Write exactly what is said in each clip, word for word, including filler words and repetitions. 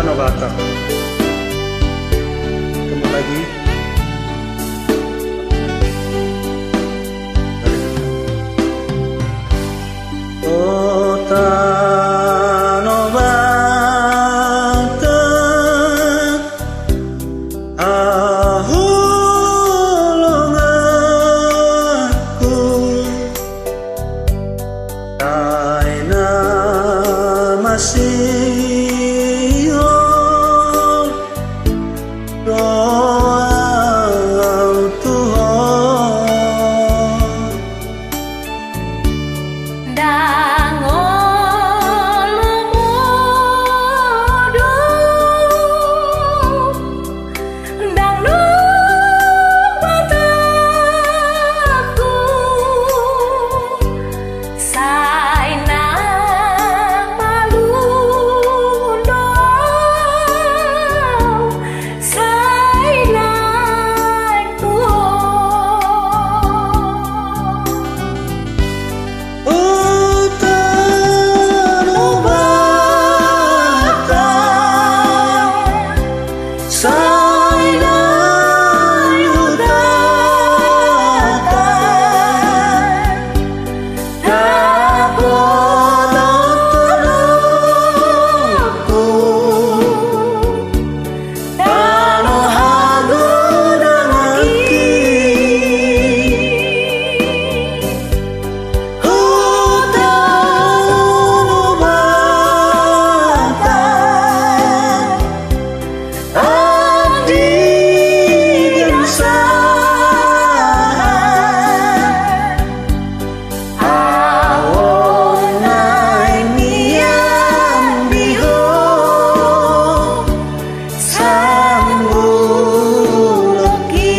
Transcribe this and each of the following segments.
Batak. Ketemu lagi. O tano Batak, haholonganku, sai na masihol do au tu ho. Ndang olo modom, ndang dung batakku, sai na malum do au, sai na tu ho. O tano Batak, sai na hutata, dapotan tano, tano hagodangki. Huta Batak, andigan sahat, ahu on naeng nian di ho sangguloki.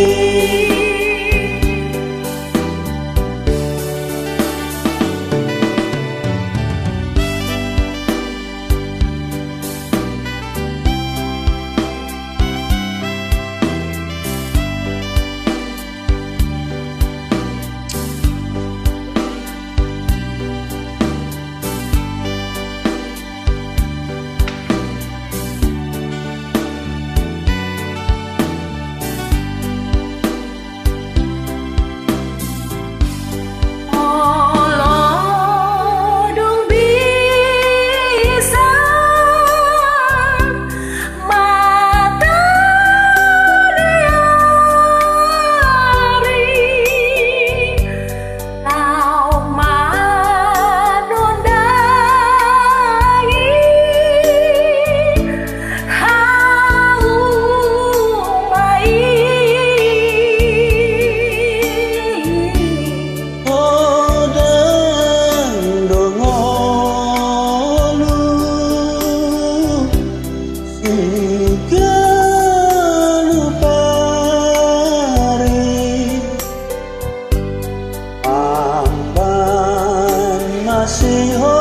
Molo dung bisa mata ni ari, laho manondangi hauma i. Godang do ngolu siganup ari, amban masihol